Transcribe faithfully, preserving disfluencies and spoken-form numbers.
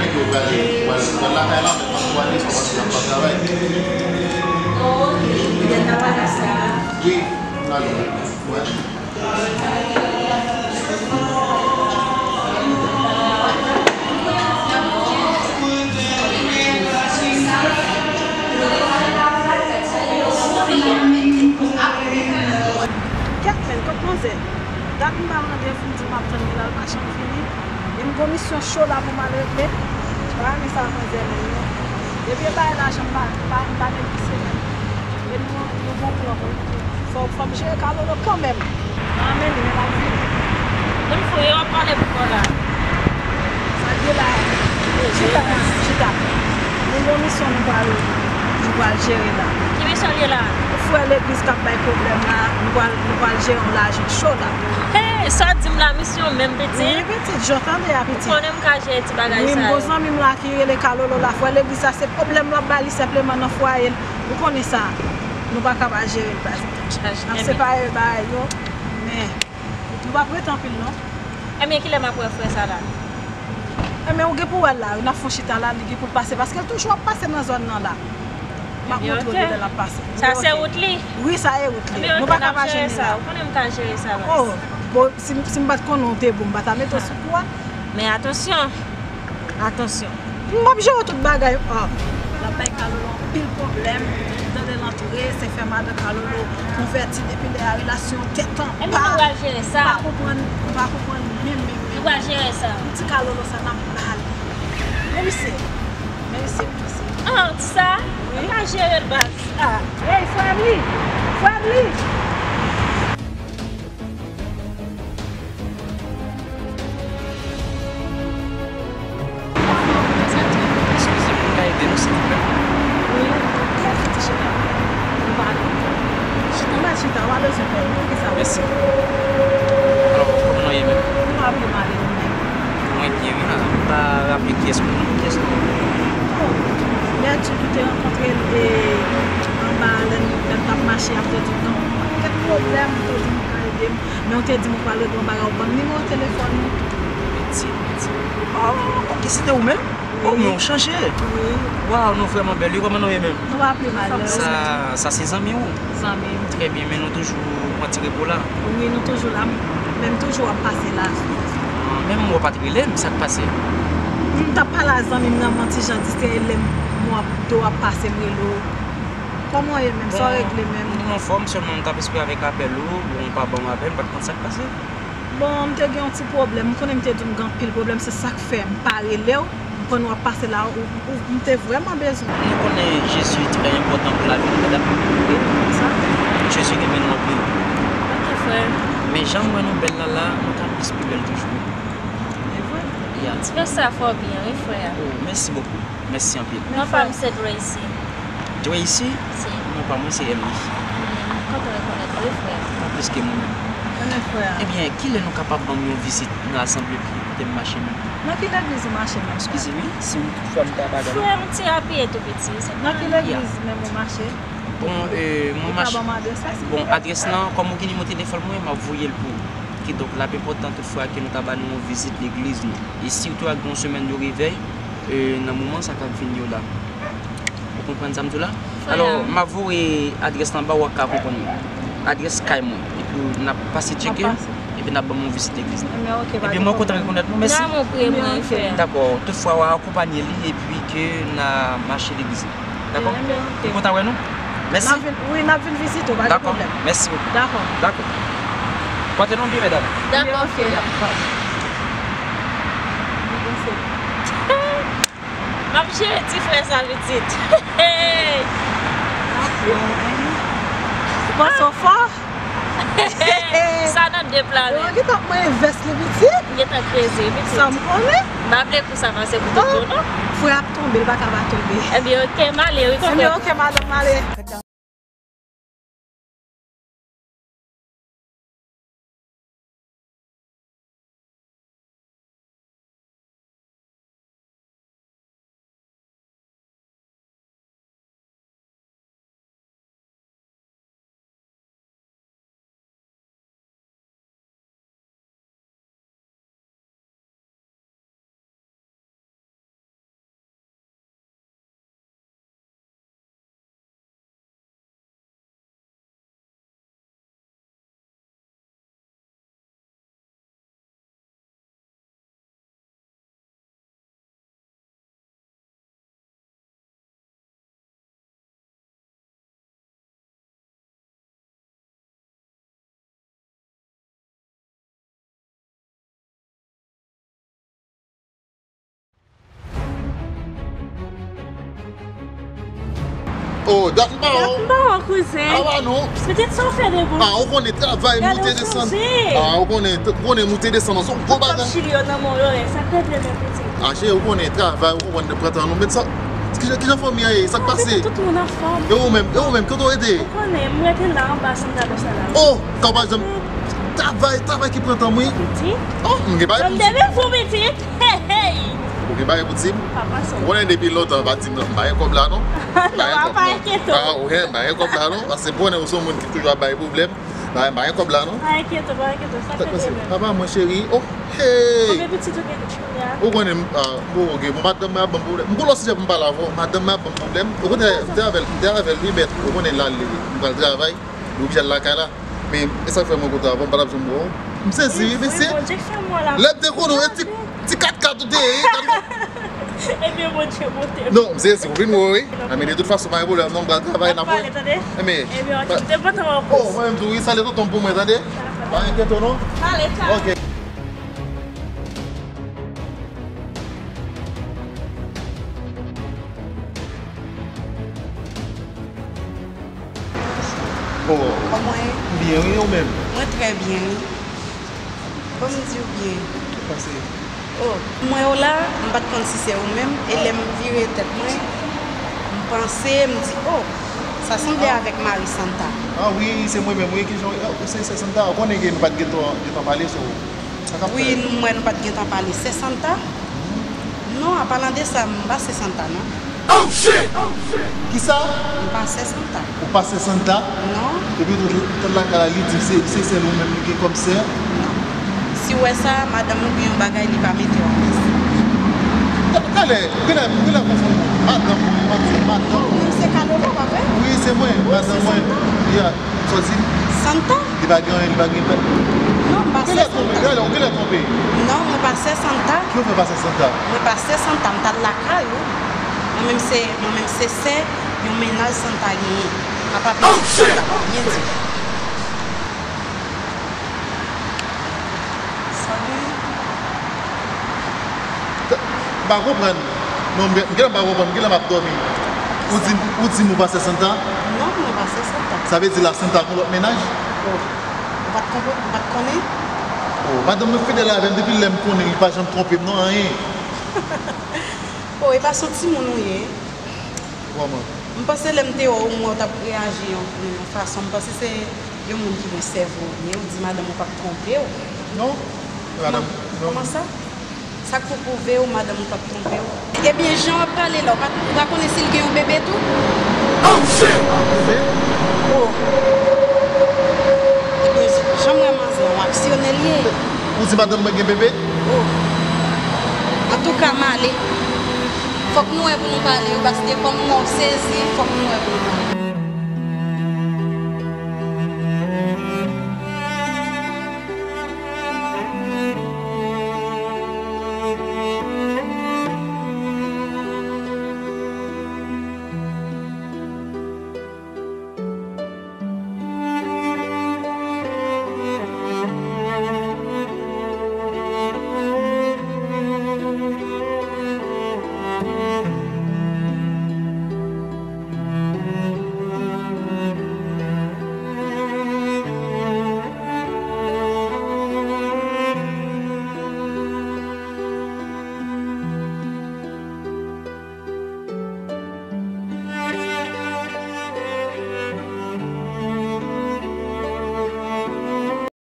konnen ke w prale, w pral, w pral lakay la, men pa pou ale, pa pase nan travay. Wi, n ale. Wè. Dat m ba l randevou, m di m ap tann li la, l pa janm vini. E m gon misyon cho la pou m al regle. M pa renmen sa manzè menm non. Depi e bay lajan, m pa, m pa, m pa negosye menm. E nou, nou gon plan pou nou. Fò, fò m jere Kalolo kanmenm. Mwen renmen li, men l ap vini. Moun fou yo ap pale pou kò la. Sa k gen la? Chita, chita. Nou gon misyon nou pral, nou pral jere la. Ki misyon l ye la? Frè legliz k ap bay pwoblèm la, nou pral, nou pral jere yon lajan cho la. Hey, sa w di m la, misyon menm, pitit? Wi, pitit, jan w tande a, pitit. Ou konnen m ka jere ti bagay sa yo. Wi, m gon zanmi m la ki rele Kalolo la. Frè legliz sa, se pwoblèm l ap bay li senpleman nan fwaye l. Ou konnen sa. Nou pa ka pa jere l, baz. N ap separe bagay yo, men nou p ap rete anpil, non. Ebyen, kilè m ap wè frè sa la? Ebyen, ou gen pou wè l la, wi, n ap fè yon chita la, li gen pou l pase, paske l toujou ap pase nan zòn nan la. M ap montre w lè l ap pase. Sa se wout li? Wi, sa e wout li. Nou pa ka pa jwenn li la. Ou konnen m ka jere sa, baz. Oh, bon, si, si m pa t konnen w te bon, m pa ta mete w sou kou a. Men atansyon. Atansyon. M ap jere tout bagay. Ah. L ap bay Kalolo anpil pwoblèm. Depi m tande l antre, se fè madan Kalolo konvèti depi lè a, relasyon tèt anba. Ebyen, nou pral jere sa. M pa konprann, m pa konprann menm, menm, menm. Nou pral jere sa. M di Kalolo sa n ap ba li. Men misye, men misye, men misye. Ah, ti sa? Wi. N ap jere l, baz. Ah. Hey, frè m li! Frè m li! Eskize m, nou ka ede nou, silvouplè? Wi, mèsi, ti chita. Nou pale. Chita, mèsi, chita. W a bezwen fè yon kisa? Mèsi. Alò, kòman nou ye menm? Nou pa vle pale nou menm. Mwen byen, wi, la. M pa raple kiyès mwen, non. Kiyès nou? Oh, Nèdi, nou te rankontre l, e, anba, lè n, lè n t ap mache, ap te di m gen yon pakèt pwoblèm, m te di m ka ede m. Men w te di m ou pral regle yon bagay, ou ban m nimewo telefòn ou. Piti, piti. Oh, ok, se te ou menm? Oh, men w chanje. Wi. Waw, nou vrèman bèl. Wi, kòman nou ye menm? Nou pa pi mal. Sa, sa se zanmi w? Zanmi m. Trè byen, men nou toujou pran ti repo la. Wi, nou toujou la. Men m toujou ap pase la. Ah, menm w pa t rele m, sa k pase? M t ap pale a zanmi m nan, m nan ti jan distrè, e lè m wè w ap, w ap pase, m rele w. Kòman w ye menm? Sa w regle menm? Bon, m anfòm, sèlman m t ap espere avèk apèl ou, bon, ou pa ban m apèl, m pa t konn sa k pase. Bon, m te gen yon ti pwoblèm. M konnen m te di w m gen anpil pwoblèm, se sa k fè m pa rele w. M konn w ap pase la, ou, ou, m te vrèman bezwen w. Nou konnen Jezi trè enpòtan pou lavi nou, medam. Wi, m konn sa. Jezi renmen nou anpil. Ok, frè. Men jan m wè nou bèl la la, nou ka plis pi bèl toujou. E vre? Ya. Ti fè sa fò byen, wi, frè. Oh, mèsi bokou. Mèsi anpil. Non pa m se Tracy. Tracy? Si. Non pa mwen se Emily. M kontan rekonèt ou, wi, frè. Ou plis ke mwen menm. Mwen menm, frè. Ebyen, kilè nou kapab ban m yon vizit nan asanble kote m mache menm? Nan ki legliz ou mache menm, frè? Eskize, wi, si w toutfwa m ta pa gade. Frè, m ti apiye tou piti, se nan ki legliz menm ou mache? Bon, euh, mwen mache. Ou ka ban m adrès la, silvouplè? Bon, adrès lan, kòm ou gen nimewo telefòn mwen, m ap voye l pou ou. Kidonk, l ap enpòtan toutfwa ke nou ta ba nou yon vizit legliz nou. E sitou ak yon semèn de revèy, euh, nan moman sa k ap vin yo la. Ou konprann sa m di w la? Alò, m ap voye adrès lan ba w, w ap ka konprann mwen. Adrès kay mwen. Epi n ap pase tcheke, epi n ap ban m yon vizit legliz lan. Epi mwen kontan rekonèt nou, mèsi. Dakò, toutfwa w a akonpanye li epi ke n a mache legliz lan. Dakò? M kontan wè nou. Mèsi. Wi, n ap vin vizite w, pa gen pwoblèm. Mèsi bokou. Dakò. Dakò. Pòte nou byen, medam. Dakò, frè. M ap jere ti frè sa pitit. Ou panse w fò? Sa nan de pla menm. Ou gentan ap manyen vès li pitit? M gentan kreze pitit. Sa m konnen. M pa vle kou sa pase pou tout moun non. Frè ap tonbe, l pa ka pa tonbe. Ebyen, ok, m ale, wi, tonton. Ebyen, ok, madanm, m ale. Oh, dat m pa wè w. Dat m pa wè w, kouzen. A pa non. Petèt sa w fè de bon. Ah, ou konnen travay, moute desann. Ah, ou konnen, ou konnen moute desann, se yon gwo bagay. Kòb chili yo nan men w, Loren, sa k rete men piti. Ah, cheri, ou konnen travay, ou konprann, pran tan nou. Met sa, kijan, kijan fanmi an ye, sa k pase? Tout moun anfòm. E ou menm, e ou menm, kote w rete? Ou konnen, m rete la anba Santa Rosa la. Oh, ka w pa janm. Travay, travay ki pran tan m, wi. Piti? Oh, m gen bagay pou m di. Janm te vin fou, piti. Hey, hey! Ou gen bagay pou di m? Papa, sa. Ou konnen depi lontan, pa di m non. M pa gen kòb la, non. Non, pa, pa enkyete w. Ah, ou gen, m pa gen kòb la, non. Paske m konnen ou se yon moun ki toujou ap bay pwoblèm. M pa, m pa gen kòb la, non. Pa enkyete w, pa enkyete w. Sa k rete men. Papa, mwen cheri. Oh, hey! Konbyen pitit ou gen kounye a? Ou konnen, ah, bon, ok, bon, madanm mwen ap ban m pwoblèm. M gon lòt sijè pou m pale avè w. Madanm mwen ap ban m pwoblèm. Ou konnen, m te avè l, m te avè l, wi, bèt. Ou konnen, l ale, m pral travay. Li oblije al lakay la. Men, e sa k fè mwen kontan avan, m pa t ap janm wè w. M sezi, wi, mesye. Wi, Bondye fè mwen la. Lè m te konnen w, e ti, ti kat kat ou te ye, wi, kat kat. Ebyen, Bondye monte m. Non, m sezi, ou vin wè w, wi. A, men de tout fason, pa gen pwoblèm, non, m pral travay, n ap wè. N ap pale, tande? Ebyen, ok, m te kontan wè w plis. Oh, mwen menm tou, wi, salye tonton m pou mwen, tande? Pa enkyete w, non. Pale, tchao. Ok. Oh. Kòman w ye? Byen, wi, ou menm? Mwen trè byen, wi. Ban m di w byen. Ki pase? Oh, m wè w la, m pa t konn si se ou menm, e lè m vire tèt mwen, m panse, m di, oh, sa sanble avèk mari Santa. Ah wi, se mwen menm, wi, kijan, oh, se, se Santa, ou konnen ke nou pa t gentan, gentan pale, so. Wi, nou, m wè nou pa t gentan pale. Sè Santa? Non, an palan de sa, m pa sè Santa, non. Oh, shit! Kisa? M pa sè Santa. Ou pa sè Santa? Non. Epi tout, tout lakay la, li di se, se sèl ou menm li gen kòm sè? Non. Si w wè sa, madanm ou gen yon bagay li pa mete w alèz. Ta-, talè, ou genlè, ou genlè konfonn mwen. Madanm mwen, madanm mwen. Non, mwen se Kalolo, pa vre? Wi, se mwen, madanm mwen. Wi, se Santa. Yeah. Sa w di? Santa? Li pa gen anyen, li pa gen pè. Non, m pa sè Santa. Ou genlè twonpe, ou genlè twonpe. Non, mwen pa sè Santa. Ki ou fè pa sè Santa? Mwen pa sè Santa, m t al lakay ou. Mwen menm se, mwen menm se sè yon mennaj Santa genyen. Apa pitit Santa, byen di. Salut. M pa konprann. Non, m gen, m gen lè m pa konprann, m gen lè m ap dòmi. Ou di, ou di m ou pa sè Santa? Non, mwen pa sè Santa. Sa vle di la Santa gon lòt mennaj? Oh, ou pa t konprann, ou pa t konnen? Oh, madanm mwen fidèl avè m depi lè m konnen li pa janm twonpe m non, anyen. Oh, e pa se yon timoun ou ye? Kòman? M panse lè m te wè w, m wè w t ap reyaji yon, yon fason. M panse se yon moun ki gen sèvo ou ye. Ou di madanm ou p ap twonpe w. Non. Madanm, non. Kòman sa? Sa k pou pwouve w madanm ou p ap twonpe w? Ebyen, jan w ap pale la, ou pa, ou pa konnen si l gen yon bebe tou? Oh, shit! Bebe? Oh. Ebyen, jan m wè manzè, yon aksyonè l ye. Ou di madanm mwen gen bebe? Oh. Antouka, m ale. Fòk nou wè pou nou pale, wi, paske kòm m wè w sezi, fòk nou wè pou nou pale.